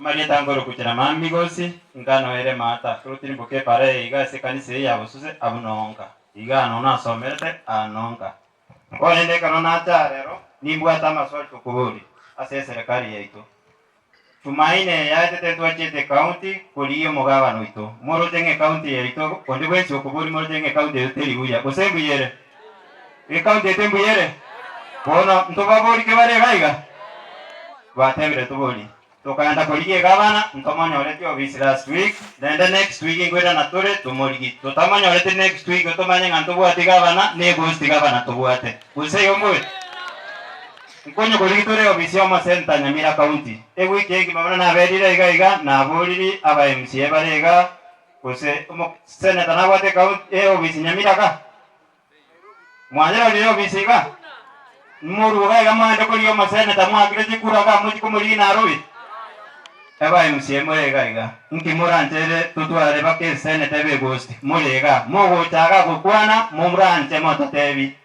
Amarieta nkorokwa Jeremiah Migosi, Nkano ere Maata, togotirimboka epara eye iga ase ekanisa eye ya Bosuse abwo nonka. Iga ano nasomerete aa nonka. Korende ekero nacha aa rero, nimbwate amaswali tokoboria ase eserekari yaito. Jumaine eye yaetete ntwachiete ecounty korigia omogabana oito. Moroche ng'a ecounty yaito, onde bwensi okoboria moroche ng'a ecounty yaito teri buya, gose mbuya ere? Ecounty yaito mbuya ere? Bono ntobaborie kebare iga iga? Batebire toborie. Tokaenda korigia egabana, ntomonyoreti ofisi last week, naende next week nkoirana tore tomorigie. Totamonyoreti next week otomanye ng'a ntobwati gabana, ne ghost gabana tobwate. Gose igo mbobe? Nkonye korigia tore ofisi ya omosenator Nyamira County. Ewiki engima buna naberire iga iga, naboriri aba MCA bare iga, gose omo senator nabwate ecounty eofisi Nyamira iga? Mwanyerorire obisi iga? Nimorue iga mwende korigia omoseneta mwakire chikura iga mochie komorigia Nairobi? Eba MCA more iga iga, nki moranchere totware baka eseneta ebe eghost? More iga, mogocha iga gokwana moranche mototebi.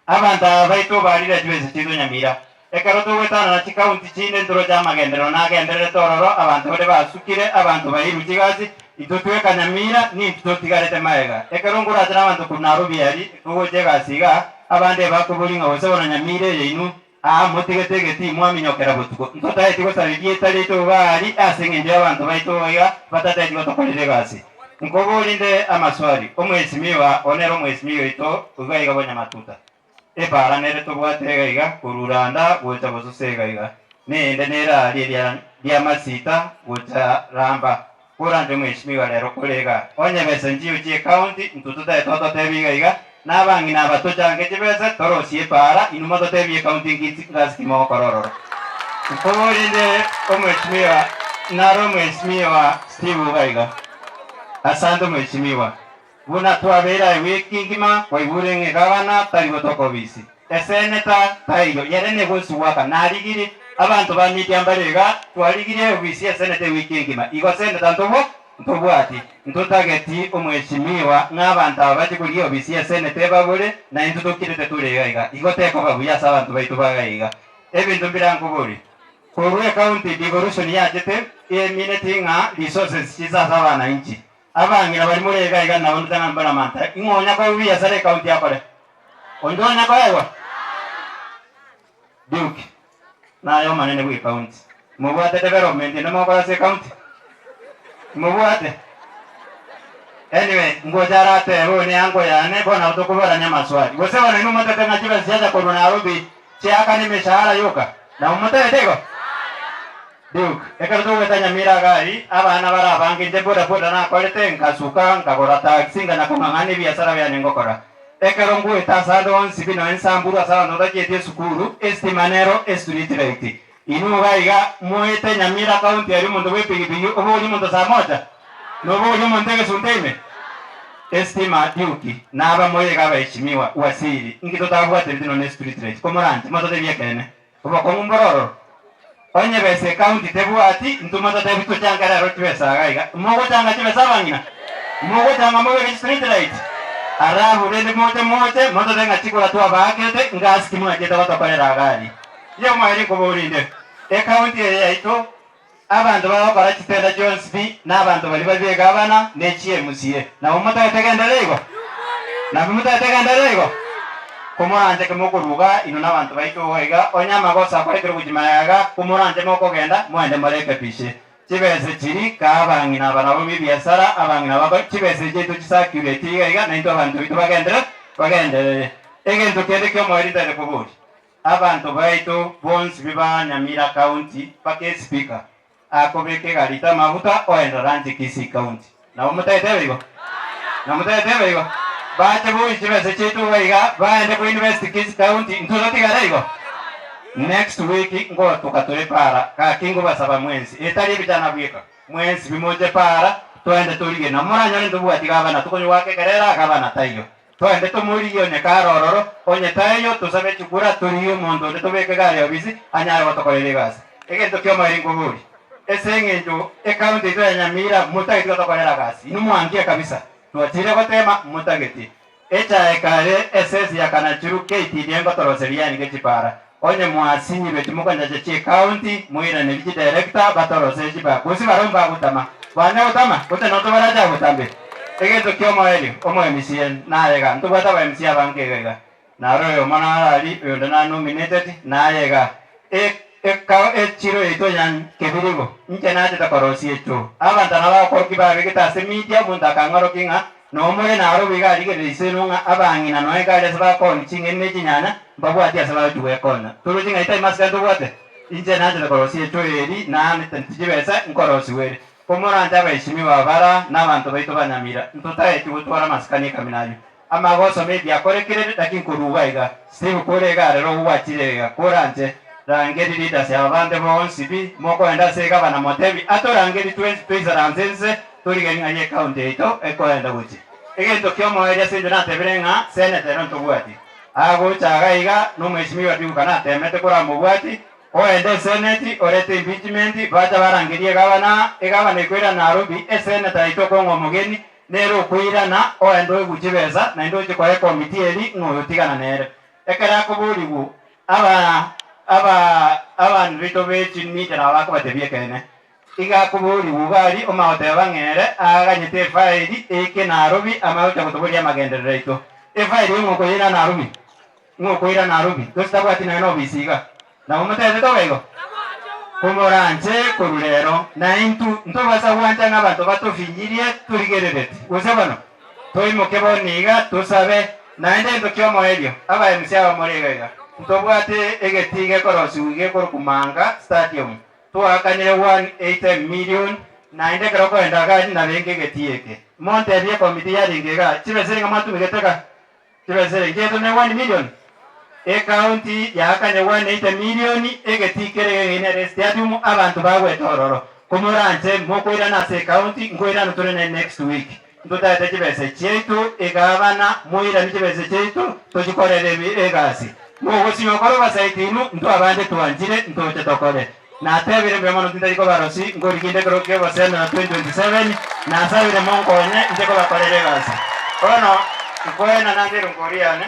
Abanto aba baito barire chibesa chiaito Nyamira. Ekero togoetanana chicounty chinde ntoroche amagenderero nagendererete ororo, abanto baria basukire, abanto bairwe chigasi, intwe tweka Nyamira nintwe totigarete magega. Ekero nkorache nabanto korwa Nairobi aria togocha egasi igaa, abande ebakoboria ng'a gose bono Nyamira eye inwe aa motigete egetii mwaminyokera botuko. Ntotaeti gosaba erieta riaito iga aria ase eng'encho y'abanto baito iga batataeti gotokorera egasi. Nkoborie nde amaswali, Omwesimigwa oo nere omwesimigwa oito iga iga bonyamatuta. Epaara nere tobwate iga iga korwa Randa gocha bosusu iga iga, neyende nere aaria eria ri'amasita gocha Ramba. Koranche omweshimiwa rero kore iga, onye besa nchiyo chi'ecounty intwe totaete ototebie iga iga, na abang'ina aba tochange chibesa torosie epaara, inwe mototebie ecounty nki ngasi ki mogokora ororo. Nkoborie inde omweshimiwa naro omweshimiwa Steve iga iga. Asante omweshimiwa. Buna twabeire aye wiki ngima kwaigure ng'a egabana tari gotoka obisi. Eseneta taiyo, yere negosugwaka. Narigirie abanto ba media mbare iga, twarigirie obisi eseneta ewiki engima. Igo seneta ntobwo? Ntobwati. Ntotageti omweshimiwa ng'a abanto aba bache korigia obisi eseneta ebabore, na intwe tokirete tore iga iga. Igo tekoba buya ase abanto baito ba iga iga. Ebinto mbirankobori. Korwa ecounty devolution yachete, emineti ng'a resources chise ase abananchi. Abang'ina baria more iga iga nabo ndete ng'a mbaramante, ing'o onya koegwa ebiasara ekaunti akore? Onde onya koegwa? Duke, naye omonene bw'ekaunti. Mobwate development ende mogokora ase ekaunti? Mobwate? Anyway, ngocha aratebe oyo ne uncle yane, bono nabo tokoborania amaswali. Gose bono inwe motete ng'a chibesa chiacha korwa Nairobi chiakane emeshahara yoka? Nabo motebete igo? Duke, Ekero togoeta Nyamira iga aria, abana bare abange inche boda boda nakorete, nkasuka, nkagora taxi, nkanya kong'ang'ana ebiasara biane ngokora. Ekero ngoeta ase ande onsi buna ensamburu ase abanto batachieti esukuru, estima nero estreet light. Inwe iga iga moete Nyamira county aria omonto bw'epigipigi oborie omonto saa moja? Noborie omonto egesunte ime? Estima, Duke, naba more iga abaheshimiwa, Waziri, inki totabwatereti nonya estreet light? Komoranche, mototebie ekeene. Obokong'u mbore ororo. Onye besa ecounty tebwati, intwe mototebi tochange rero chibesa iga iga. Mogochanga chibesa abang'ina? Mogochanga mobeke chistreet light? Arabu rende moche moche motote ng'a chikura twabaakete ngasi ki mwachete gotokorera iga aria. Inche omoerio nkoboria inde, ecounty eye yaito abanto bagokora chitenda chionsi pi na abanto baria babe egavana ne chi MCA. Nabo motagete genderera igo? Nabo motagete genderera igo? Komoranche kemokoruga inwe nabanto baito iga iga, onye amagoso akorekire gochia magega iga, komoranche mokogenda, moende morekebishe. Chibesa chiri kaa abang'ina aba nabo b'ebiasara, abang'ina bako chibesa echi chiaito chisacurate iga iga, naintwe abanto baito bagendere bagenderere. Egento kende ki'omoerio ntagete koboria. Abanto baito bonsi biba Nyamira County mpaka espika akobeka egari ite amaguta oenda ranche Kisii County. Nabo motagete igo? Nabo motagete igo? Bache boyie chibesa chiaito iga iga baende ko invest Kisii County intwe totigare igo? Next week ngotuka tore para gaki ngobasaba mwensi etari ebichana bweka mwensi bimoche para toende torigie nabo moranyore ntobwati gavana tokonywa goaka ekerera gavana taiyo. Twende tomorigie onye kare ororo, onye taiyo, tosabe chikura, torigie omonto onde tobeke gari obisi anyare gotokorera egasi. Egento ki'omoerio nkoborie, ase eng'encho ecounty yaito ya Nyamira motageti gotokorera gasi, inwe mwankie kabisa, twachire gotema motageti. Echae kare esesi ya Kanachiru KTDA ngotoroseria yani gechipara. Onye mwasinyirwe timokonyacha chi'ecounty, moiranerie chidirector batoroserie chibaa. Gose barabwo mbagotama. Banya gotama, gose notobarache agotambe. Egento ki'omoerio, omo MCA naye iga. Ntobwate aba MCA abange iga iga. Naro oyomo naro aria, oyonde na nominated, naye iga. E, eka, echiro yaito ya Kebirigo, inche nachete korosia echoo. Abanto nabo bagokorokia babegete ase media, omonto akang'orokia ng'a Nomore naro iga arigereria iseno ng'a abang'ina nonya ekari ase bakoonia ching'eni ne chinyanya, mbabwati ase bagochia gwekonya. Toroche ng'a tari masikani tobwate? Inche nanchete korosia echoe eri, naanete tichibesa nkorosiwa ere. Komoranche abaeshimiwa bara na abanto baito ba Nyamira, ntotaeti gotwara amasikani ekamina ayio. Amagoso maybe akorekire, lakini korwa iga iga, Steve kore iga rero gwachire iga, koranche rangeri leaders aba bande bonsi pi, mokoenda ase egavana motebi atorangeri twensi toisaranse nse, Torigerie ng'a y'ecounty yaito ekoenda gochia. Egento ki'omoerio ase inche natebire ng'a seneta ero ntobwati. Agocha iga iga nomweshimiwa Duka natemete koramobwati, oende eseneti orete impeachment bacha barangerie egavana, egavana ekoirana Nairobi, eseneta yaito okong'a omogeni nere okoirana oende oegwe chibesa naende oche koa ecommittee eri ng'a oyo tigana nere. Ekero akoborigwa aba aba abanto baito be chimedia nabo bakobatebia ekeene. Iga akoborigwa iga aria omagoteba ng'a ere aaganyete efairi eike Nairobi amanye gocha gotoboria amagenderero aito. Efairi eyio ng'a okoyeira Nairobi? Ng'a okoira Nairobi? Gose tabwati nonya nobisi iga? Nabo motebete tobe igo? Komoranche korwa rero, na intwe ntobasa gwancha ng'a abanto batofinyirie torigerereti. Gose bono? Toimoke bono iga tosabe, naende egento ki'omoerio, aba MC aba more iga iga, ntobwate egetii gekorosigwa gekorokwa Manga Stadium. Twaakanire 180 million, naende ekero okoenda iga nabenge egetii eke. Montebie ekomiti yarenge iga, chibesa ere ng'a mwatumegete iga? Chibesa ere nchiaito ne 1 million? Ecounty yaakane 180 million, egetii kere egegeni ere estadium, abanto bagwete ororo. Komoranche mokoirana ase ecounty, nkoirana tore ne next week. Ntotaete chibesa chiaito egavana, moiranie chibesa chiaito tochikorere egasi. Mogosinywa gokora obosaiti inwe, intwe abande twanchire ntoche tokore. Natebire mbuya mono tintari kobarosi, nkorigia inde ekero ki'ogoseemera 2027, nasabire monkonye inche kobakorera egasi. Bono nkoenana nde erongo oria yane.